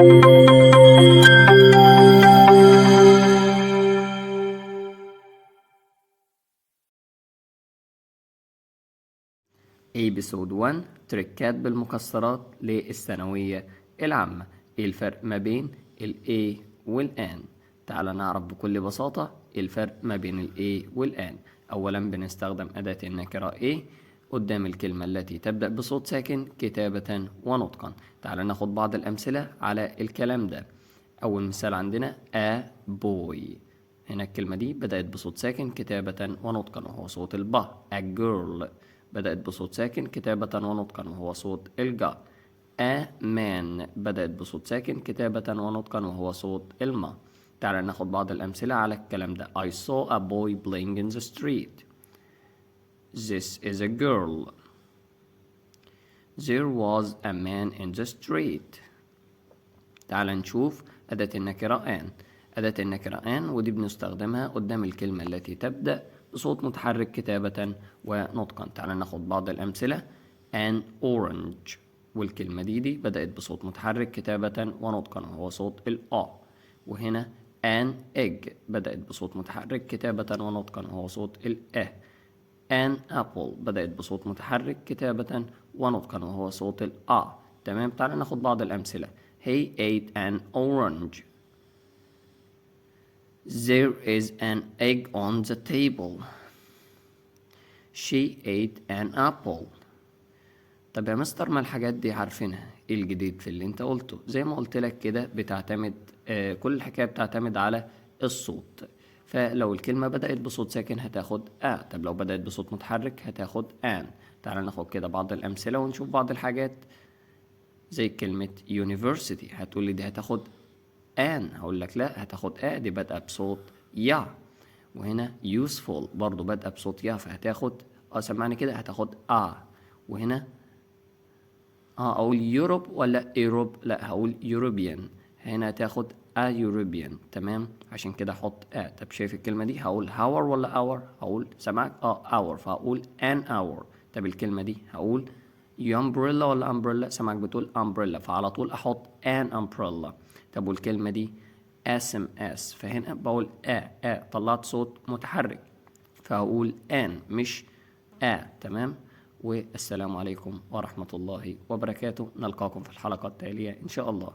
Episode 1، تريكات بالمكسرات للثانوية العامة. ايه الفرق ما بين ال A وال N؟ تعال نعرف بكل بساطة الفرق ما بين ال A وال N. أولا بنستخدم أداة النكرة A قدام الكلمة التي تبدأ بصوت ساكن كتابة ونطقا. تعال ناخد بعض الأمثلة على الكلام ده. أول مثال عندنا a boy، هنا الكلمة دي بدأت بصوت ساكن كتابة ونطقا وهو صوت البا. A girl بدأت بصوت ساكن كتابة ونطقا وهو صوت الجا. A man بدأت بصوت ساكن كتابة ونطقا وهو صوت الما. تعال ناخد بعض الأمثلة على الكلام ده. I saw a boy playing in the street. This is a girl. There was a man in the street. تعال نشوف أداة النكرة an. أداة النكرة an ودي بنستخدمها قدام الكلمة التي تبدأ بصوت متحرك كتابة ونطقا. تعال ناخد بعض الأمثلة. An orange، والكلمة دي بدأت بصوت متحرك كتابة ونطقا وهو صوت الأ. وهنا an egg بدأت بصوت متحرك كتابة ونطقا وهو صوت الأ. An apple بدأت بصوت متحرك كتابة ونطقا وهو صوت الأ. تمام. تعال ناخد بعض الأمثلة. He ate an orange. There is an egg on the table. She ate an apple. طب يا مستر ما الحاجات دي عارفينها، ايه الجديد في اللي انت قلته؟ زي ما قلت لك كده بتعتمد، كل الحكاية بتعتمد على الصوت. فلو الكلمة بدأت بصوت ساكن هتاخد a، طب لو بدأت بصوت متحرك هتاخد an. تعال ناخد كده بعض الأمثلة ونشوف بعض الحاجات. زي كلمة university، هتقول لي دي هتاخد an، هقول لك لا هتاخد a، دي بادئة بصوت يا. وهنا useful برضو بادئة بصوت يا، فهتاخد سمعني كده، هتاخد a. وهنا اقول Europe ولا Europe؟ لا هقول European، هنا هتاخد a European. تمام، عشان كده احط a. طب شايف الكلمة دي هقول hour ولا our؟ هقول سمعك hour، فهقول an hour. طب الكلمة دي هقول umbrella ولا umbrella؟ سمعك بتقول umbrella، فعلى طول احط an umbrella. طب والكلمة دي SMS، فهنا بقول a، طلعت صوت متحرك فهقول an مش a. تمام. والسلام عليكم ورحمة الله وبركاته، نلقاكم في الحلقة التالية إن شاء الله.